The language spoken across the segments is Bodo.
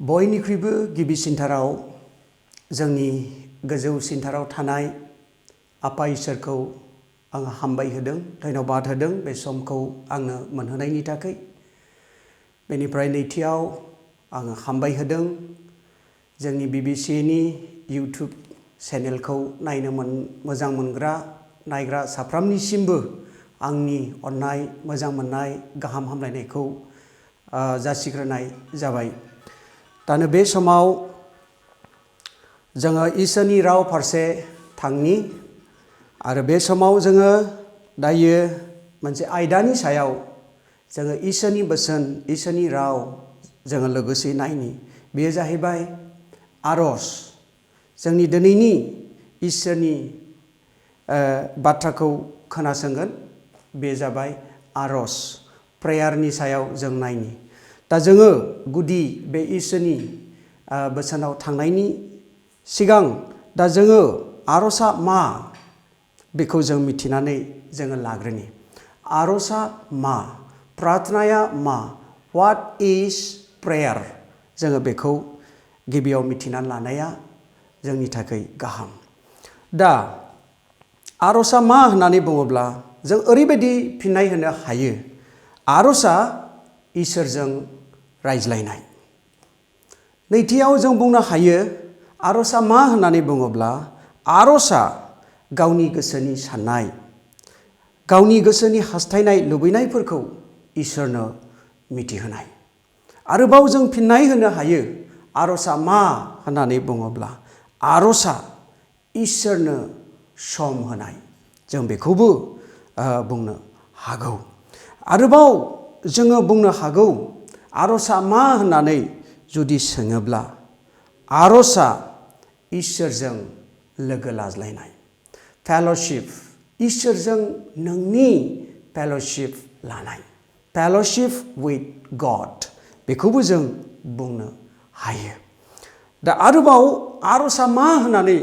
बयनिख्रुइबो गिबिसिनथाराव जोंनि गोजौसिनथाराव थानाय आफा इसोरखौ आं हामबाय होदों, धन्यबाद होदों बे समखौ आंनो मोनहोनायनि थाखाय। बेनिफ्राय नैथियाव आं हामबाय होदों जोंनि बिबिसिनि इउटुब चेनेलखौ नायनो मोजां मोनग्रा नायग्रा साफ्रोमनिसिमबो आंनि अननाय मोजां मोननाय गाहाम हामलायनायखौ जासिग्रोनाय जाबाय। दानो बे समाव जोङो इसोरनि राव फारसे थांनि आरो बे समाव जोङो दायो मोनसे आयदानि सायाव जोङो इसोरनि बोसोन इसोरनि राव जोङो लोगोसे नायनि। बेयो जाहैबाय आरज। जोंनि दिनैनि इसोरनि बाथ्राखौ खोनासंगोन बे जाबाय आरज, प्रेयारनि सायाव जों नायनि। दा जोङो गुदि बे इसोरनि बोसोनाव थांनायनि सिगां दा जोङो आरजआ मा बेखौ जों मिथिनानै जोङो लाग्रोनि। आरजआ मा, प्रार्थनाया मा, व्हाट इज प्रेयार, जोङो बेखौ गिबियाव मिथिनानै लानाया जोंनि थाखाय गाहाम। दा आरजआ मा होननानै बुङोब्ला जों ओरैबायदि फिननाय होनो हायो, आरजआ इसोरजों रायज्लायनाय। नैथियाव जों बुंनो हायो आरजआ मा होननानै बुङोब्ला आरजआ गावनि गोसोनि साननाय, गावनि गोसोनि हास्थायनाय लुबैनायफोरखौ इसोरनो मिथिहोनाय। आरोबाव जों फिननाय होनो हायो आरजआ मा होननानै बुङोब्ला आरजआ इसोरनो सम होनाय, जों बेखौबो बुंनो हागौ। आरोबाव जोङो बुंनो हागौ आरजआ मा होननानै जुदि सोङोब्ला आरजआ इसोरजों लोगो लाज्लायनाय, फेल'शिप, इसोरजों नोंनि फेल'शिप लानाय, फेल'शिप विथ गड, बेखौबो जों बुंनो हायो। दा आरोबाव आरजआ मा होननानै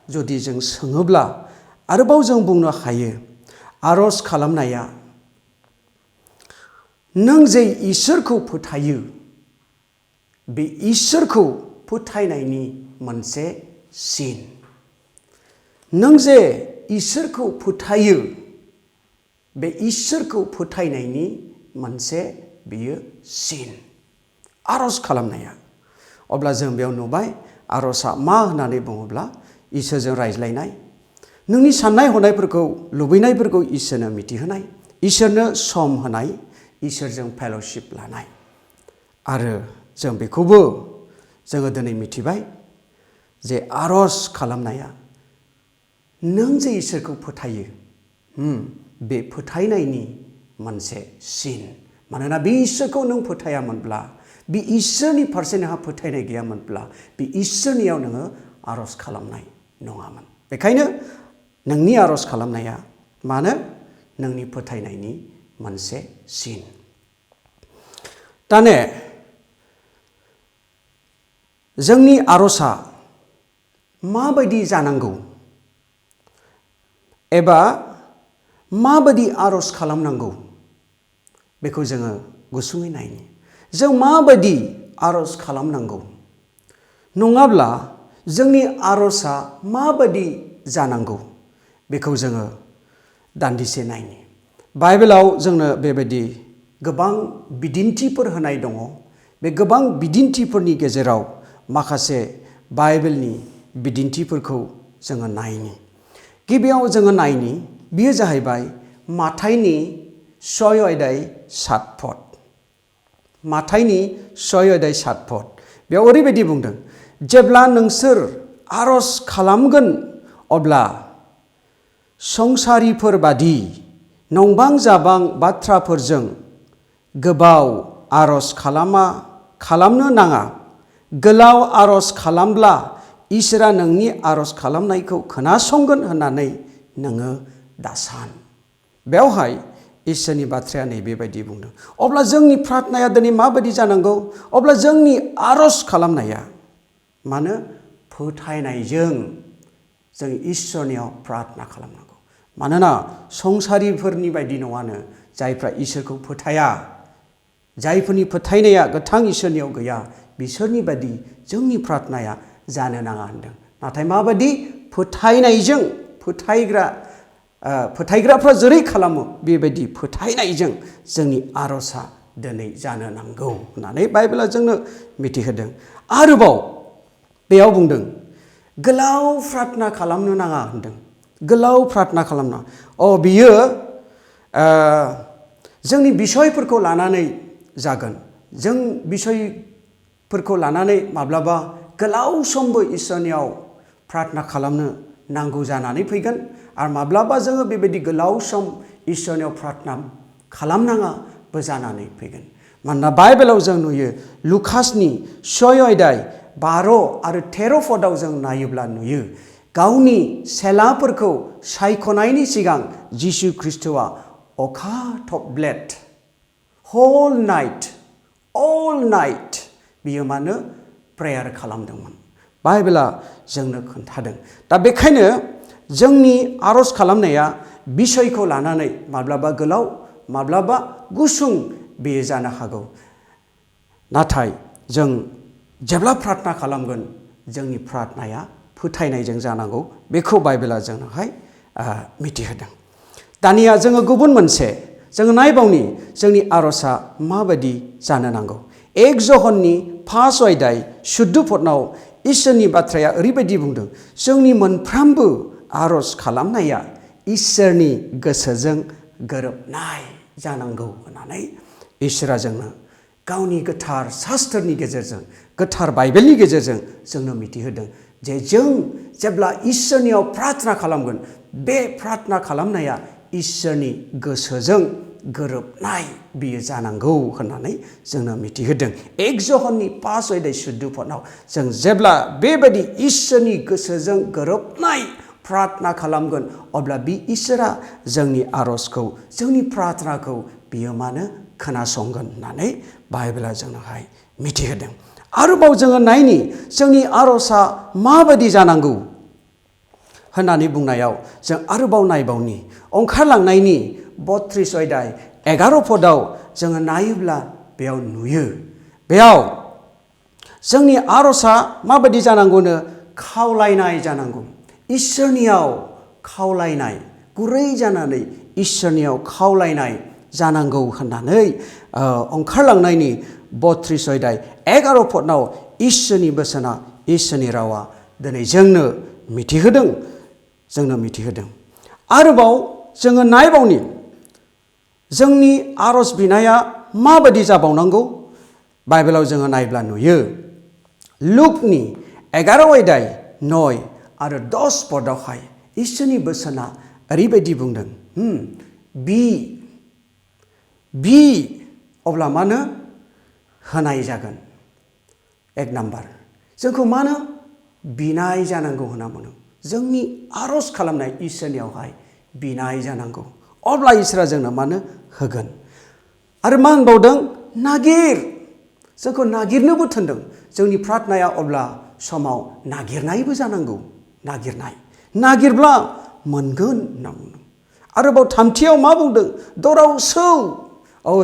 जुदि जों सोङोब्ला आरोबाव जों बुंनो हायो आरज खालामनाया नों जे इसोरखौ फोथायो बे इसोरखौ फोथायनायनि मोनसे सिन। नों जे इसोरखौ फोथायो बे इसोरखौ फोथायनायनि मोनसे बियो सिन आरज खालामनाया। अब्ला जों बेयाव नुबाय आरजआ मा होननानै बुङोब्ला इसोरजों रायज्लायनाय, नोंनि साननाय हनायफोरखौ लुबैनायफोरखौ इसोरनो मिथिहोनाय, इसोरनो सम होनाय, इसोरजों फेल'शिप लानाय। आरो जों बेखौबो जोङो दिनै मिथिबाय जे आरज खालामनाया नों जे इसोरखौ फोथायो बे फोथायनायनि मोनसे सिन। मानोना बे इसोरखौ नों फोथायामोनब्ला, बे इसोरनि फारसे नोंहा फोथायनाय गैयामोनब्ला बे इसोरनियाव नोङो आरज खालामनाय नङामोन। बेखायनो नोंनि आरज खालामनाया मानो नोंनि फोथायनायनि मोनसे सिन। दाने जोंनि आरजआ माबायदि जानांगौ एबा माबायदि आरज खालामनांगौ बेखौ जोङो गुसुङै नायनि। जों माबायदि आरज खालामनांगौ नङाब्ला जोंनि आरजआ माबायदि जानांगौ बेखौ जोङो दान्दिसे नायनि। बाइबेलाव जोंनो बेबायदि गोबां बिदिन्थिफोर होनाय दङ। बे गोबां बिदिन्थिफोरनि गेजेराव माखासे बाइबेलनि बिदिन्थिफोरखौ जोङो नायनि। गिबियाव जोङो नायनि, बेयो जाहैबाय माथाइनि 6:7। माथाइनि 6:7 बेयाव ओरैबायदि बुंदों, जेब्ला नोंसोर आरज खालामगोन अब्ला संसारिफोर बादि नंबां जाबां बाथ्राफोरजों गोबाव आरज खालामनो नाङा। गोलाव आरज खालामब्ला इसोरा नोंनि आरज खालामनायखौ खोनासंगोन होननानै नोङो दासान। बेवहाय इसोरनि बाथ्राया नैबेबायदि बुंदों। अब्ला जोंनि प्रार्थनाया दिनै माबायदि जानांगौ? अब्ला जोंनि आरज खालामनाया मानो फोथायनायजों जों इसोरनियाव प्रार्थना खालामनांगौ। मानोना संसारिफोरनि बायदि नङानो जायफ्रा इसोरखौ फोथाया, जायफोरनि फोथायनाया गोथां इसोरनियाव गैया, बिसोरनि बादि जोंनि प्रार्थनाया जानो नाङा होनदों। नाथाय माबादि फोथायनायजों फोथायग्राफ्रा जेरै खालामो बेबायदि फोथायनायजों जोंनि आर'जआ दिनै जानो नांगौ होननानै बाइबेला जोंनो मिथिहोदों। आरोबाव बेयाव बुंदों गोलाव प्रार्थना खालामनो नाङा होनदों। गोलाव प्रार्थना खालामना बियो जोंनि बिसयफोरखौ लानानै जागोन। जों बिसयफोरखौ लानानै माब्लाबा गोलाव समबो इसोरनियाव प्रार्थना खालामनो नांगौ जानानै फैगोन आरो माब्लाबा जोङो बेबायदि गोलाव सम इसोरनियाव प्रार्थना खालामनाङाबो जानानै फैगोन। मानोना बाइबेलाव जों नुयो लुकासनि 6 अध्याय 12 आरो 13 पदआव जों नायोब्ला नुयो गावनि सेलाफोरखौ सायख'नायनि सिगां जिसु ख्रिस्ट'आ अखा थब्लेट अल नाइट बियो मानो प्रेयार खालामदोंमोन बाइबेला जोंनो खोन्थादों। दा बेखायनो जोंनि आर'ज खालामनाया बिसयखौ लानानै माब्लाबा गोलाव माब्लाबा गुसुं बेयो जानो हागौ। नाथाय जों जेब्ला प्रार्थना खालामगोन जोंनि प्रार्थनाया फोथायनायजों जानांगौ बेखौ बाइबेला जोंनोहाय मिथिहोदों। दानिया जोङो गुबुन मोनसे जोङो नायबावनि जोंनि आर'जआ माबायदि जानो नांगौ। 1 जहननि 5 अध्याय 14 पदआव इसोरनि बाथ्राया ओरैबायदि बुंदों जोंनि मोनफ्रोमबो आर'ज खालामनाया इसोरनि गोसोजों गोरोबनाय जानांगौ होननानै इसोरा जोंनो गावनि गोथार शास्त्रनि गेजेरजों गोथार बाइबेलनि गेजेरजों जोंनो मिथिहोदों जे जों जेब्ला इसोरनियाव प्रार्थना खालामगोन बे प्रार्थना खालामनाया इसोरनि गोसोजों गोरोबनाय बियो जानांगौ होननानै जोंनो मिथिहोदों। 1 जहननि 5 अध्याय 14 पदआव जों जेब्ला बेबायदि इसोरनि गोसोजों गोरोबनाय प्रार्थना खालामगोन अब्ला बे इसोरा जोंनि आर'जखौ जोंनि प्रार्थनाखौ बियो मानो खोनासंगोन होननानै बाइबेला जोंनोहाय मिथिहोदों। आरोबाव जोङो नायनि जोंनि आर'जआ माबायदि जानांगौ होननानै बुंनायाव जों आरोबाव नायबावनि ओंखारलांनायनि 32 अध्याय 11 पदआव जोङो नायोब्ला बेयाव नुयो बेयाव जोंनि आर'जआ माबायदि जानांगौनो खावलायनाय जानांगौ। इसोरनियाव खावलायनाय गुरै जानानै इसोरनियाव खावलायनाय जानांगौ होननानै ओंखारलांनायनि 32 अध्याय 11 पदआव इसोरनि बोसोना इसोरनि रावा दिनै जोंनो मिथिहोदों। आरोबाव जोङो नायबावनि जोंनि आर'ज बिनाया माबायदि जाबावनांगौ बाइबेलाव जोङो नायब्ला नुयो लुकनि 11 अध्याय 9 आरो 10 पदआवहाय इसोरनि बोसोना ओरैबायदि बुंदों बि अब्ला मानो होनाय जागोन। 1 नाम्बार जोंखौ मानो बिनाय जानांगौ होनना बुंदों जोंनि आर'ज खालामनाय इसोरनियावहाय बिनाय जानांगौ अब्ला इसोरा जोंनो मानो होगोन। आरो मा होनबावदों नागिर जोंखौ नागिरनोबो थिनदों जोंनि प्रार्थनाया अब्ला समाव नागिरनायबो जानांगौ। नागिरब्ला मोनगोन होनना बुंदों। आरोबाव 3थियाव मा बुंदों दराव सौ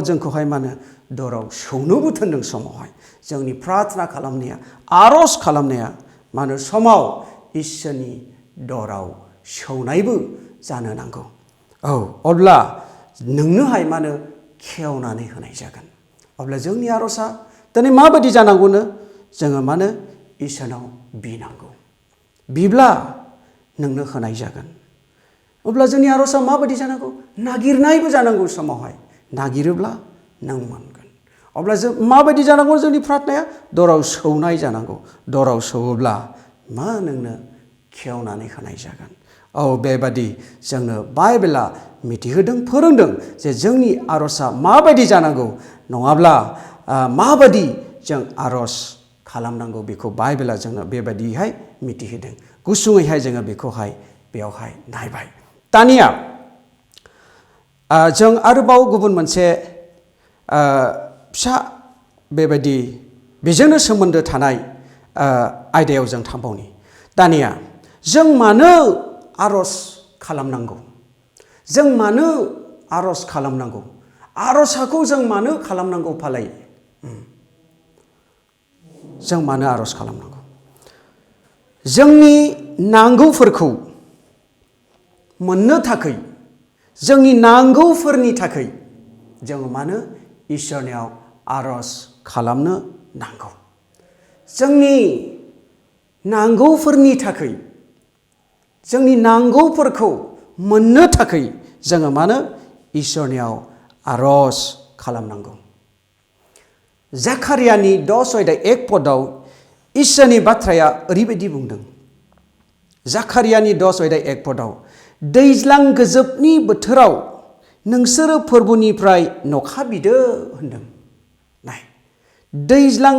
जोंखौहाय मानो दराव सौनोबो थिनदों समावहाय जोंनि प्रार्थना खालामनाया आर'ज खालामनाया मानो समाव इसोरनि दराव सौनायबो जानो नांगौ। अब्ला नोंनोहाय मानो खेवनानै होनाय जागोन। अब्ला जोंनि आर'जआ दिनै माबायदि जानांगौनो जोङो मानो इसोरनाव बिनांगौ बिब्ला नोंनो होनाय जागोन। अब्ला जोंनि आर'जआ माबायदि जानांगौ नागिरनायबो जानांगौ समावहाय नागिरोब्ला नों मोनगोन। अब्ला जों माबायदि जानांगौ जोंनि प्रार्थनाया दराव सौनाय जानांगौ। दराव सौयोब्ला मा नोंनो खेवनानै होनाय जागोन। बेबादि जोंनो बाइबेला मिथिहोदों फोरोंदों जे जोंनि आर'जआ माबायदि जानांगौ नङाब्ला माबायदि जों आर'ज खालामनांगौ बेखौ बाइबेला जोंनो बेबायदिहाय मिथिहोदों। गुसुङैहाय जोङो बेखौहाय बेयावहाय नायबाय। दानिया जों आरोबाव गुबुन मोनसे फिसा बेबायदि बेजोंनो सोमोन्दो थानाय आयदायाव जों थांबावनि। दानिया जों मानो आर'ज खालामनांगौ आर'जखौ जों मानो खालामनांगौ फालाय जों मानो आर'ज खालामनांगौ? जोंनि नांगौफोरखौ मोननो थाखाय, जोंनि नांगौफोरनि थाखाय जों मानो इसोरनियाव आर'ज खालामनो नांगौ? जोंनि नांगौफोरनि थाखाय, जोंनि नांगौफोरखौ मोननो थाखाय जोङो मानो इसोरनियाव आर'ज खालामनांगौ? जाकारियानि 10:1 इसोरनि बाथ्राया ओरैबायदि बुंदों। जाकारियानि 10:1 दैज्लां गोजोबनि बोथोराव नोंसोरो फोरबुनिफ्राय नखा बिदो होनदों। नाय, दैज्लां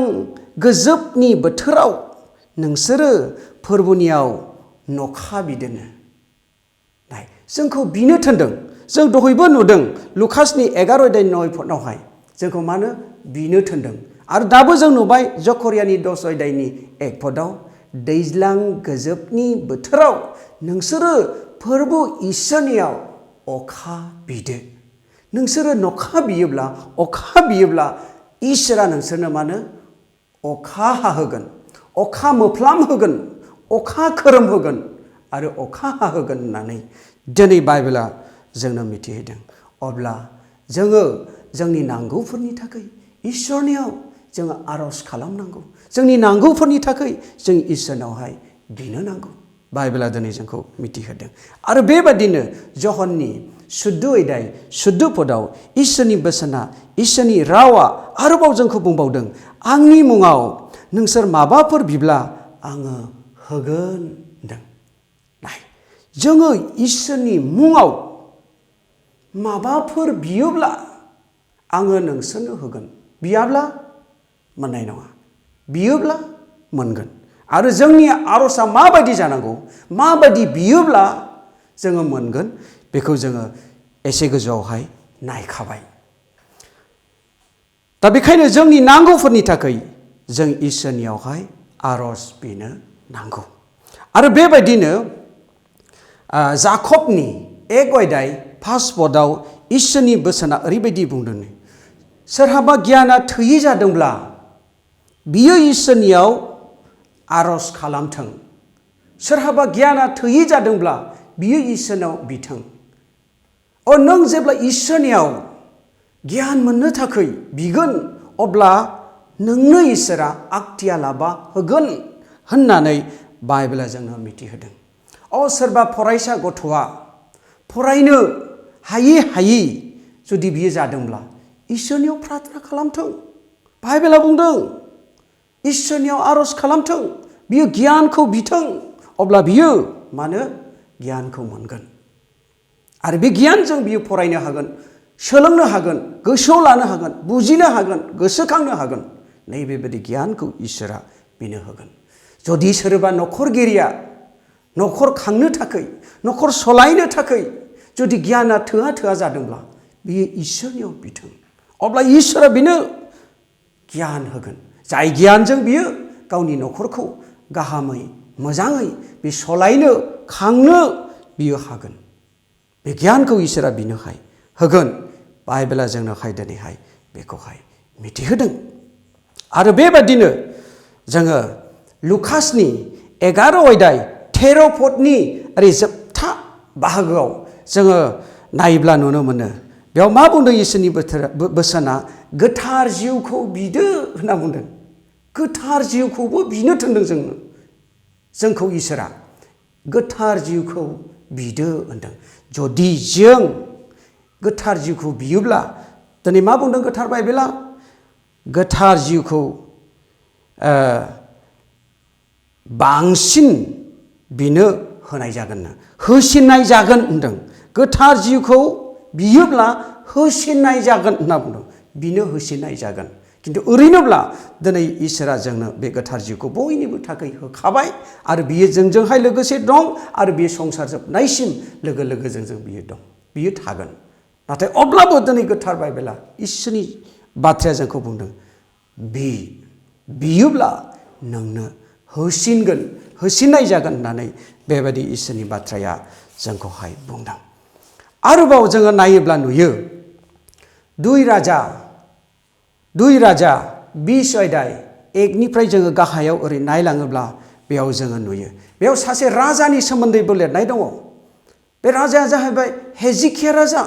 गोजोबनि बोथोराव नोंसोरो फोरबुनियाव नखा बिदोनो। नाय, जोंखौ बिनो थिनदों। जों दहायबो नुदों लुकासनि 11:9 जोंखौ मानो बिनो थिनदों। आरो दाबो जों नुबाय जकरियानि 10:1 दैज्लां गोजोबनि बोथोराव नोंसोरो फोरबु इसोरनियाव अखा बिदो। नोंसोरो नखा बियोब्ला, अखा बियोब्ला इसोरा नोंसोरनो मानो अखा हाहोगोन, अखा मोफ्लाम होगोन, अखा खोरोम होगोन आरो अखा हाहोगोन होननानै दिनै बाइबेला जोंनो मिथिहोदों। अब्ला जोङो जोंनि नांगौफोरनि थाखाय इसोरनियाव जोङो आर'ज खालामनांगौ। जोंनि नांगौफोरनि थाखाय जों इसोरनावहाय बिनो नांगौ। बाइबेला दिनै जोंखौ मिथिहोदों। आरो बेबादिनो जहननि 14:14 इसोरनि बोसोना, इसोरनि रावा आरोबाव जोंखौ बुंबावदों, आंनि मुङाव नोंसोर माबाफोर बिब्ला आङो होगोन होनदों। नाय, जोङो इसोरनि मुङाव माबाफोर बियोब्ला आङो नोंसोरनो होगोन। बियाब्ला मोननाय नङा, बियोब्ला मोनगोन। आरो जोंनि आर'जआ माबायदि जानांगौ, माबायदि बियोब्ला जोङो मोनगोन, बेखौ जोङो एसे गोजौआवहाय नायखाबाय। दा बेखायनो जोंनि नांगौफोरनि थाखाय जों इसोरनियावहाय आर'ज बिनो नांगौ। आरो बेबायदिनो जाकबनि 1:5 इसोरनि बोसोना ओरैबायदि बुंदों, सोरहाबा गियाना थोयि जादोंब्ला बियो इसोरनियाव आर'ज खालामथों। सोरहाबा गियाना थोयि जादोंब्ला बियो इसोरनाव बिथों। नों जेब्ला इसोरनियाव गियान मोननो थाखाय बिगोन, अब्ला नोंनो इसोरा आखथिया लाबा होगोन होननानै बाइबेला जोंनो मिथिहोदों। सोरबा फरायसा गथ'आ फरायनो हायि जुदि बियो जादोंब्ला इसोरनियाव प्रार्थना खालामथों। बाइबेला बुंदों इसोरनियाव आर'ज खालामथों, बियो गियानखौ बिथों, अब्ला बियो मानो गियानखौ मोनगोन। आरो बे गियानजों बियो फरायनो हागोन, सोलोंनो हागोन, गोसोआव लानो हागोन, बुजिनो हागोन, गोसोखांनो हागोन। नैबेबायदि गियानखौ इसोरा बिनो होगोन। जुदि सोरबा न'खरगिरिया न'खर खांनो थाखाय, न'खर सलायनो थाखाय जुदि गियाना थोआ जादोंब्ला बियो इसोरनियाव बिथों। अब्ला इसोरा बिनो गियान होगोन। जाय गियानजों बियो गावनि न'खरखौ गाहामै, मोजाङै बे सलायनो, खांनो बियो हागोन। बे गियानखौ इसोरा बिनोहाय होगोन। बाइबेला जोंनोहाय दिनैहाय बेखौहाय मिथिहोदों। आरो बेबादिनो जोङो लुकासनि 11:13 ओरै जोबथा बाहागोआव जोङो नायोब्ला नुनो मोनो। बेयाव मा बुंदों इसोरनि बोसोना? गोथार जिउखौ बिदो होनना बुंदों। गोथार जिउखौबो बिनो थिनदों जोंखौ इसोरा। गोथार जिउखौ बिदो होनदों। जुदि जों गोथार जिउखौ बियोब्ला, दिनै मा बुंदों गोथार बाइबेला? गोथार जिउखौ बांसिन बिनो होनाय जागोन, होसिननाय जागोन होनदों। गोथार जिउखौ बियोब्ला होसिननाय जागोन होनना बुंदों। बिनो होसिननाय जागोन। खिन्थु ओरैनोब्ला दिनै इसोरा जोंनो बे गोथार जिउखौ बयनिबो थाखाय होखाबाय। आरो बियो जोंजोंहाय लोगोसे दं। आरो बियो संसार जोबनायसिम लोगो जोंजों बियो दं, बियो थागोन। नाथाय अब्लाबो दिनै गोथार बाइबेला इसोरनि बाथ्राया जोंखौ बुंदों, बियोब्ला नोंनो होसिनगोन, होसिननाय जागोन होननानै बेबायदि इसोरनि बाथ्राया जोंखौहाय बुंदों। आरोबाव जोङो नायोब्ला नुयो 2 राजा 20 1निफ्राय जोङो गाहायाव ओरै नायलाङोब्ला बेयाव जोङो नुयो बेयाव सासे राजानि सोमोन्दैबो लिरनाय दङ बे राजाया जाहैबाय हेजिकिया राजा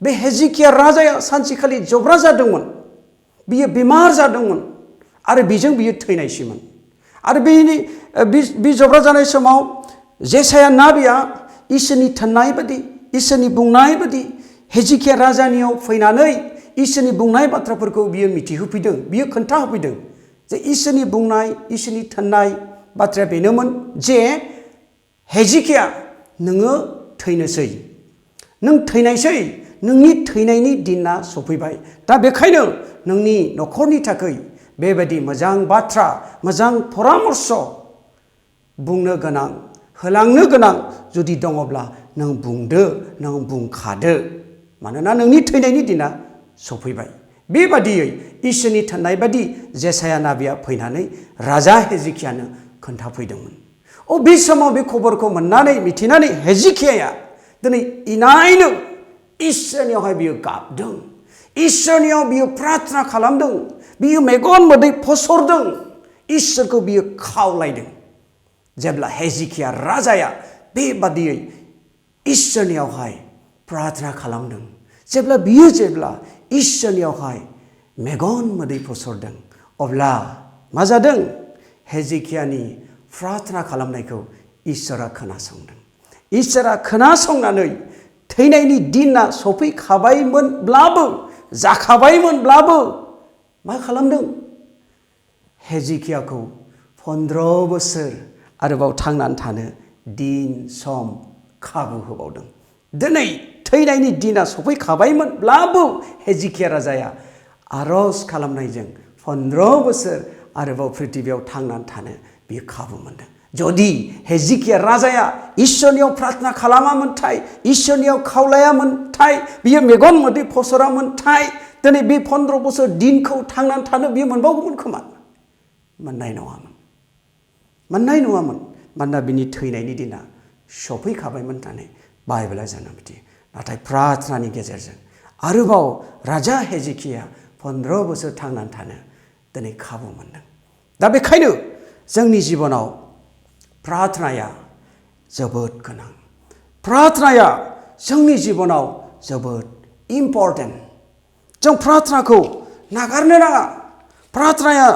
बे हेजिकिया राजाया सानसेखालि जब्रा जादोंमोन बियो बेमार जादोंमोन आरो बेजों बियो थैनायसैमोन आरो बे जब्रा जानाय समाव जेसाया नाबिया इसोरनि थोननाय बादि इसोरनि बुंनाय बादि हेजिकिया राजानियाव फैनानै इसोरनि बुंनाय बाथ्राफोरखौ बियो मिथिहोफैदों बियो खोन्थाहोफैदों जे इसोरनि बुंनाय इसोरनि थोननाय बाथ्राया बेनोमोन जे हेजिकिया नोङो थैनोसै नों थैनायसै नोंनि थैनायनि दिना सफैबाय दा बेखायनो नोंनि न'खरनि थाखाय बेबायदि मोजां बाथ्रा मोजां परामर्श बुंनो गोनां होलांनो गोनां जुदि दङब्ला नों बुंदो नों बुंखादो मानोना नोंनि थैनायनि दिना सफैबाय बेबादियै इसोरनि थोननाय बादि जेसाया नाबिया फैनानै राजा हेजिकियानो खोन्थाफैदोंमोन बे समाव बे खबरखौ मोननानै मिथिनानै हेजिकियाया दिनै इनायनो इसोरनियावहाय बियो गाबदों इसोरनियाव बियो प्रार्थना खालामदों बियो मेगन मोदै फसरदों इसोरखौ बियो खावलायदों जेब्ला हेजिकिया राजाया बेबादियै इसोरनियावहाय प्रार्थना खालामदों जेब्ला इसोरनियावहाय मेगन मोदै फसरदों अब्ला मा जादों हेजिकियानि प्रार्थना खालामनायखौ इसोरा खोनासंदों इसोरा खोनासंनानै थैनायनि दिना सफैखाबायमोनब्लाबो जाखाबायमोनब्लाबो मा खालामदों हेजिकियाखौ 15 बोसोर आरोबाव थांनानै थानो दिन सम खाबु होबावदों दिनै थैनायनि दिना सफैखाबायमोनब्लाबो हेजिकिया राजाया आरज खालामनायजों 15 बोसोर आरोबाव पृथिबियाव थांनानै थानो बियो खाबु मोनदों जुदि हेजिकिया राजाया इसोरनियाव प्रार्थना खालामामोनथाय इसोरनियाव खावलायामोनथाय बियो मेगन मोदै फसरामोनथाय दिनै बे 15 बोसोर दिनखौ थांनानै थानो बियो मोनबावगौमोन खोमा मोननाय नङामोन मानोना बिनि थैनायनि दिना सफैखाबायमोन होननानै बाइबेला जोंनो मिथियो नाथाय प्रार्थनानि गेजेरजों आरोबाव राजा हेजिकिया 15 बोसोर थांनानै थानो दिनै खाबु मोनदों दा बेखायनो जोंनि जिबनाव प्रार्थनाया जोबोद गोनां प्रार्थनाया जोंनि जिबनाव जोबोद इम्परटेन्ट जों प्रार्थनाखौ नागारनो नाङा प्रार्थनाया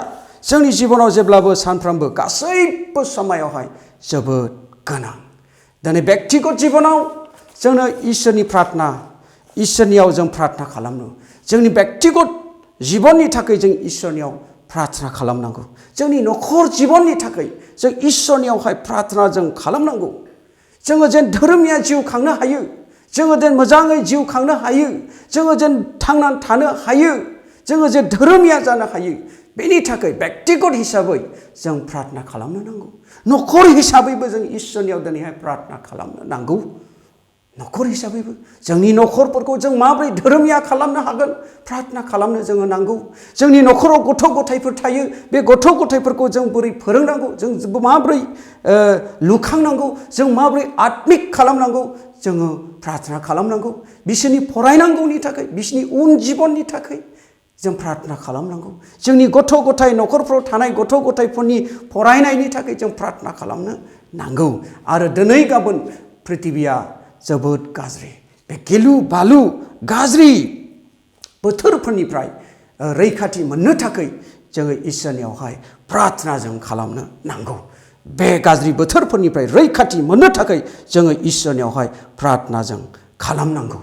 जोंनि जिबनाव जेब्लाबो सानफ्रोमबो गासैबो समायावहाय जोबोद गोनां दिनै व्यक्तिगत जिबनाव जोंनो इसोरनि प्रार्थना इसोरनियाव जों प्रार्थना खालामनो जोंनि व्यक्तिगत जिबननि थाखाय जों इसोरनियाव प्रार्थना खालामनांगौ जोंनि न'खर जिबननि थाखाय जों इसोरनियावहाय प्रार्थना जों खालामनांगौ जोङो जेन धोरोमनिया जिउ खांनो हायो जोङो जेन मोजाङै जिउ खांनो हायो जोङो जेन थांनानै थानो हायो जोङो जे धोरोमिया जानो हायो बेनि थाखाय व्यक्तिगत हिसाबै जों प्रार्थना खालामनो नांगौ न'खर हिसाबैबो जों इसोरनियाव दिनैहाय प्रार्थना खालामनो नांगौ न'खर हिसाबैबो जोंनि न'खरफोरखौ जों माबोरै धोरोमिया खालामनो हागोन प्रार्थना खालामनो जोङो नांगौ जोंनि न'खराव गथ' गथायफोर थायो बे गथ' गथायफोरखौ जों बोरै फोरोंनांगौ जों माबोरै लुखांनांगौ जों माबोरै आत्मिक खालामनांगौ जोङो प्रार्थना खालामनांगौ बिसोरनि फरायनांगौनि थाखाय बिसोरनि उन जिबननि थाखाय जों प्रार्थना खालामनांगौ जोंनि गथ' गथाय न'खरफ्राव थानाय गथ' गथायफोरनि फरायनायनि थाखाय जों प्रार्थना खालामनो नांगौ आरो दिनै गाबोन पृथिबिया जोबोद गाज्रि बे गिलु बालु गाज्रि बोथोरफोरनिफ्राय रैखाथि मोननो थाखाय जोङो इसोरनियावहाय प्रार्थना जों खालामनो नांगौ बे गाज्रि बोथोरफोरनिफ्राय रैखाथि मोननो थाखाय जोङो इसोरनियावहाय प्रार्थना जों खालामनांगौ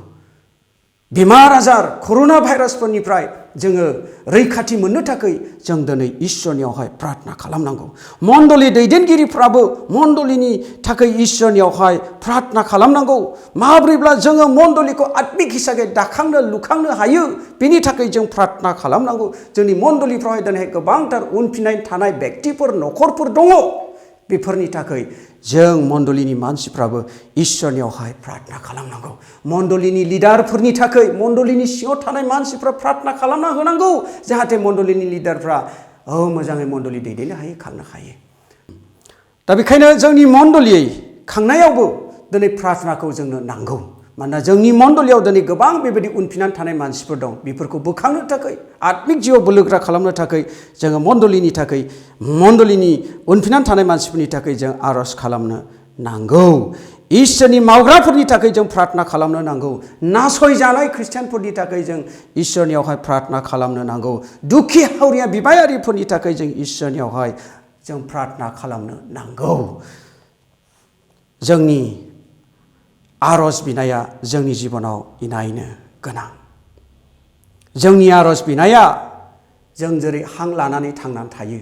बेमार आजार कर'ना भाइरासफोरनिफ्राय जोङो रैखाथि मोननो थाखाय जों दिनै इसोरनियावहाय प्रार्थना खालामनांगौ मण्डली दैदेनगिरिफ्राबो मण्डलीनि थाखाय इसोरनियावहाय प्रार्थना खालामनांगौ माब्रैब्ला जोङो मण्डलीखौ आत्मिक हिसाबै दाखांनो लुखांनो हायो बेनि थाखाय जों प्रार्थना खालामनांगौ जोंनि मण्डलीफ्रावहाय दिनै गोबांथार उनफिननाय थानाय व्यक्तिफोर न'खरफोर दङ बेफोरनि थाखाय जों मण्डलीनि मानसिफ्राबो इसोरनियावहाय प्रार्थना खालामनांगौ मण्डलीनि लिडारफोरनि थाखाय मण्डलीनि सिङाव थानाय मानसिफ्रा प्रार्थना खालामना होनांगौ जाहाथे मण्डलीनि लिडारफ्रा मोजाङै मण्डली दैदेननो हायो खांनो हायो दा बेखायनो जोंनि मण्डलीयै खांनायावबो दिनै प्रार्थनाखौ जोंनो नांगौ मानोना जोंनि मण्डलियाव दिनै गोबां बेबायदि उनफिननानै थानाय मानसिफोर दं बेफोरखौ बोखांनो थाखाय आत्मिक जिउआव बोलोगोरा खालामनो थाखाय जोङो मण्डलिनि उनफिननानै थानाय मानसिफोरनि थाखाय जों आर'ज खालामनो नांगौ। इसोरनि मावग्राफोरनि थाखाय जों प्रार्थना खालामनो नांगौ। नासयजानाय ख्रिस्टियानफोरनि थाखाय जों इसोरनियावहाय प्रार्थना खालामनो नांगौ। दुखि हावरिया बिबायारिफोरनि थाखाय जों इसोरनियावहाय जों प्रार्थना खालामनो नांगौ। जोंनि आर'ज बिनाया जोंनि जिबनाव इनायनो गोनां। जोंनि आर'ज बिनाया जों जेरै हां लानानै थांनानै थायो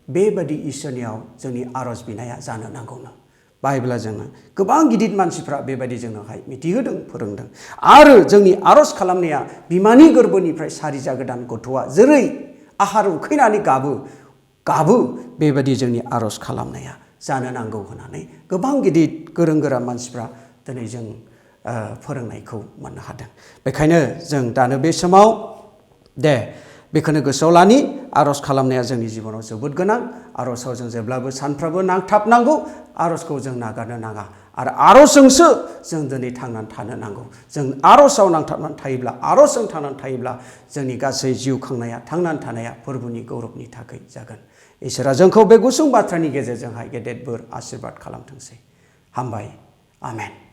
बेबायदि इसोरनियाव जोंनि आर'ज बिनाया जानो नांगौनो। बाइबेला जोंनो गोबां गिदिर मानसिफ्रा बेबायदि जोंनोहाय मिथिहोदों फोरोंदों। आरो जोंनि आर'ज खालामनाया बिमानि गोरबोनिफ्राय सारि जागोदान गथ'आ जेरै आहार उखैनानै गाबो बेबायदि जोंनि आर'ज खालामनाया जानो नांगौ होननानै गोबां गिदिर गोरों गोरा मानसिफ्रा दिनै जों फोरोंनायखौ मोननो हादों। बेखायनो जों दानो बे समाव बेखौनो गोसोआव लानि आर'ज खालामनाया जोंनि जिबनाव जोबोद गोनां। आर'जआव जों जेब्लाबो सानफ्रोमबो नांथाबनांगौ। आर'जखौ जों नागारनो नाङा आरो आर'जजोंसो जों दिनै थांनानै थानो नांगौ। जों आर'जआव नांथाबनानै थायोब्ला आर'जजों थांनानै थायोब्ला जोंनि गासै जिउ खांनाया थांनानै थानाया फोरबुनि गौरबनि थाखाय जागोन। इसोरा जोंखौ बे गुसुं बाथ्रानि गेजेरजोंहाय गेदेर बोर आशीर्बाद खालामथोंसै। हामबाय। आमेन।